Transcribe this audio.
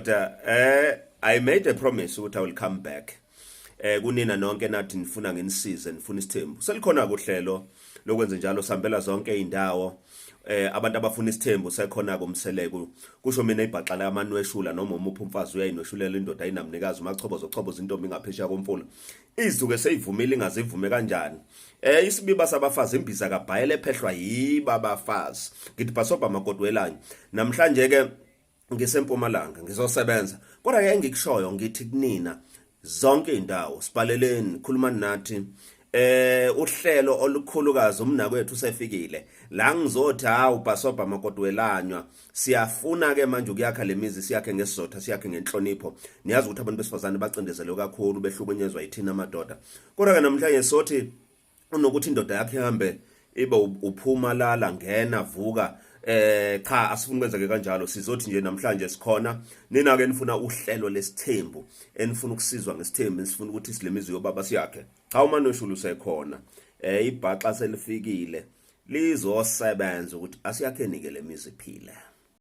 Madoda, I made a promise ukuthi I will come back. Kunina nonke nathi nifuna nginisize, nifuna isithembu. Selikhona kuhlelo lokwenze njalo, sihambela zonke izindawo. Abantu abafuna isithembu sekhona kumseleku. Kusho mina ibhaxa lamanweshula noma umuphi umfazi uyayinweshulela indoda ayinamnikazi umachobozo chobozo intombi ngaphesheya komfula. Izuke seyivumile ingazivume kanjani? Isibiba sabafazi imbiza kabhayele ephehlwa yiba abafazi. Ngithi bhasobha makoti welanya. Namhlanje ke ngisempumalanga ngizosebenza kodwa ke engikushoyo ngithi kunina zonke indawo sibhaleleni, khulumani nathi. Uhlelo olukhulukazi umnakwethu usefikile la, ngizothi hawu bhasobha makoti welanywa. Siyafuna ke manje ukuyakha lemizi, siyakhe ngesizotha, siyakhe ngenhlonipho. Niyazi ukuthi abantu besifazane bacindezelwe kakhulu, behlukunyezwa yithina amadoda. Kodwa ke namhlanje sothi unokuthi indoda yakhe ihambe ibe uphuma lala ngena vuka, cha, asifuni kwenzeke kanjalo. Sizothi nje namhlanje sikhona nina ke nifuna uhlelo lesithembu, enifuna ukusizwa ngesithembu, nisifuna ukuthi silemizi yobaba siyakhe. Cha, uManoshulu usekhona, ibhaxa selifikile, lizosebenza ukuthi asiyakheni ke lemizi iphile.